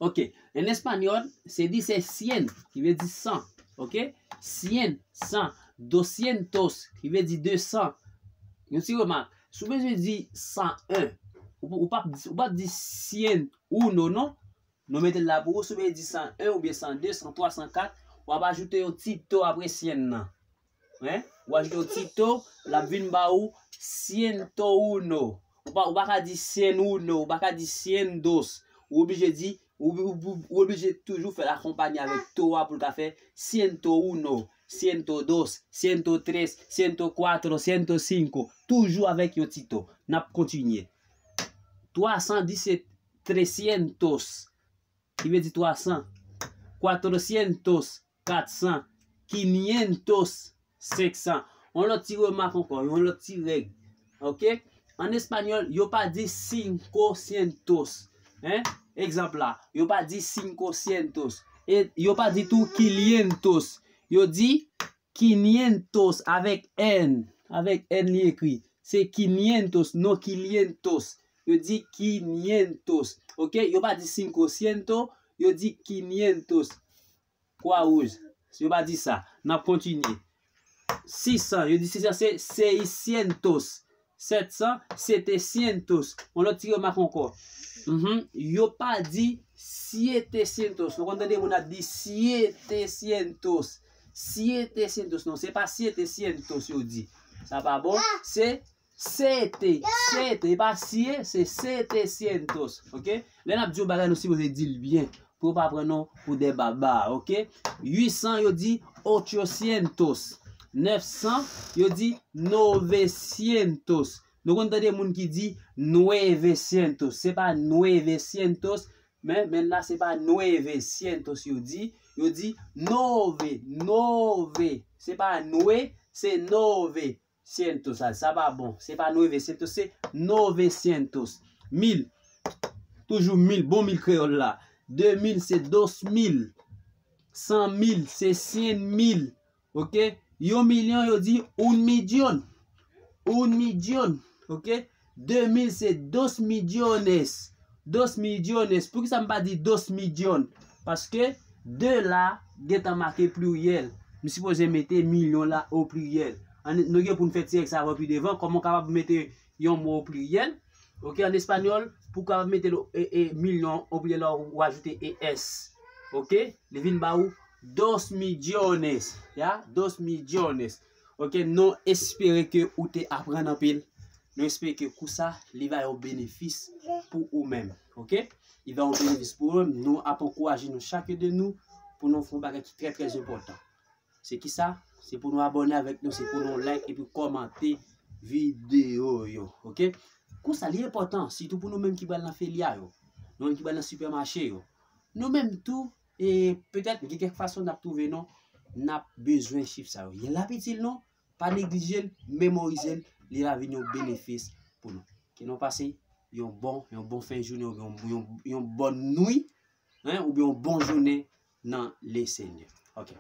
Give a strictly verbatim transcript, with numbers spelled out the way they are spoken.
Ok, en espanyòl, se di se cien, ki vle di san. Ok? Cien, san. Doscientos, ki vle di de san. Yon ti remak, si w bezwen di san en, ou, ou p ap, ou p ap di cien uno, non? Nou mete l la pou ou, si w bezwen di san en oubyen san de, san twa, san kat, w ap ajoute yon ti to apre cien nan. Hein? Ou ajoute yon ti to, l ap vin ba ou ciento uno. Ou pa, ou pa ka di cien uno, ou pa ka di cien dos. Ou oblije di, ou, ou, ou, ou oblije toujou fè l akonpanye avèk to a pou l ka fè ciento uno, ciento dos, ciento tres, ciento cuatro, ciento cinco. Toujou avèk yon ti to. N ap kontinye. Twa san di se trescientos, ki vle di twa san. Cuatrocientos, kat san. Quinientos, senk san. Yon lòt ti remak ankò, yon lòt ti règ. Ok? An espanyòl, yo pa di cinco cientos. Hein? Egzanp la, yo pa di cinco cientos. E yo pa di tou quinientos. Yo di quinientos avèk N. Avèk N li ekri. Se quinientos, non quinientos. Yo di quinientos. Ok? Yo pa di cinco cientos, yo di quinientos. Kwa wouj. Yo pa di sa. N ap kontinye. Sis san, yo di sis san se seiscientos. Sèt san, setecientos. Yon lòt ti remak ankò. Mhm. Yo pa di siete cientos. Nou konn tande moun ap di siete cientos. Siete cientos. Non, se pa siete cientos yo di. Sa pa bon. Se sete. Sete. E pa sie, se setecientos. Ok? Lè n ap di yon bagay, nou sipoze di l byen. Pou yo pa pran nou pou de baba. Ok? Uit san, yo di ochocientos. Nèf san, yo di novecientos. Nou konn tande moun ki di nuevecientos. Se pa nuevecientos, men, men la, se pa nuevecientos yo di. Yo di nove, nove. Se pa nue, se nove cientos. Sa, sa pa bon. Se pa nuevecientos, se novecientos. Mil. Toujou mil. Bon mil kreyòl la. De mil, se dos mil. San mil, se cien mil. Ok? Yon milyon, yo di un millón. Un millón. Ok? De mil, se dos millones. Dos millones. Poukisa m pa di dos milyon? Paske de la gentan make pliryèl. M sipoze mete milyon la o pliryèl. Ann, nou gen pou n fè ti règ sa avan pi devan. Kòman w kapab mete yon mo o pliryèl? Ok, an espanyòl, pou w kapab mete lo, e, e, milyon o pliryèl la, ou ajoute E S. Ok? Li vin ba ou dos millones. Ya? Dos millones. Ok, nou espere ke ou te aprann anpil. Nou espere ke kou sa, li va yon benefis pou ou menm. Ok? Li va yon benefis pou ou menm. Nou ap ankouraje nou chak de nou pou nou fè yon bagay ki trè, trè enpòtan. Se ki sa? Se pou nou abòne avèk nou, se pou nou like epi kòmante videyo yo. Ok? Kou sa, li enpòtan, sitou pou nou menm ki pral nan filiya yo. Nou menm ki pral nan sipèmache yo. Nou menm tou, e petèt, gen kèk fason n ap twouve nou, n ap bezwen chif sa yo. Lè l ap itil nou, pa neglije l, memorize l, li va vin yon benefis pou nou. Ke nou pase yon bon, yon bon fen jounen, yon, yon, yon bòn nwi, hein, oubyen yon bon jounen nan Lesenyè. Ok.